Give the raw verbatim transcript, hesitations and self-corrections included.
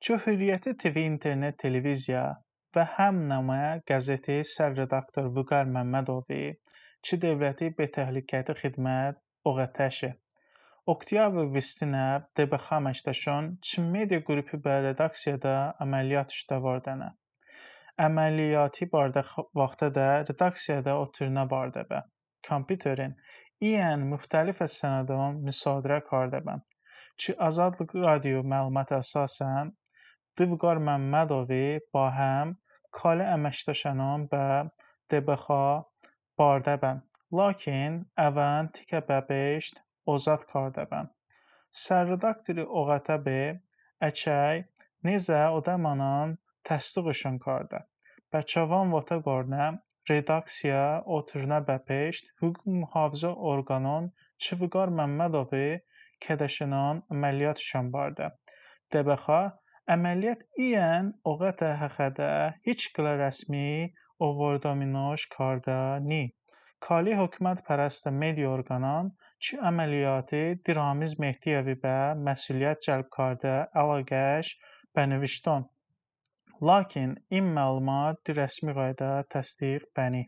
Çı Hürriyəti TV internet televiziya və həmnəmə qəzeti sərredaktor Vüqar Məmmədovi çı devləti betəhlükəti xidmət oqətəşe. Oktyabr vistinə DBX əməkdaşon çı media qrupi bə redaksiyədə əməliyyatış dəvardənə. Əməliyyati bardə vaxtədə redaksiyədə oturnə bardəbə kompüterin iyən müxtəlifə sənədon musadirə kardəbən. Çı Azadlıq Radio məlumatə əsasən, dı Vüqar Məmmədovi bahəm kali əməkdaşənon bə DBX bardəbən, lakin əvən tikə bəpeşt ozad kardəbən. Sərredaktori oqətəbe, əçəy nezə odəmənon təsdığışon kardə. Bə çəvon votə qornə redaksiya oturnə bəpeşt hüquq muhafizə orqanon çı Vüqar Məmmədovi kədəşenon əməliyyatışon bardə. DBX əməliyyat iyən oqətə həxədə hiç qılə rəsmi ovordəminoş kardə ni. Kali hokimətpərəstə media orqanon çı əməliyyati de Ramiz Mehdiyəvi bə məsuliyyət cəlb kardə əloqəş bənıvışton. Lakin ım məlumat de rəsmi ğaydə təsdığ bəni.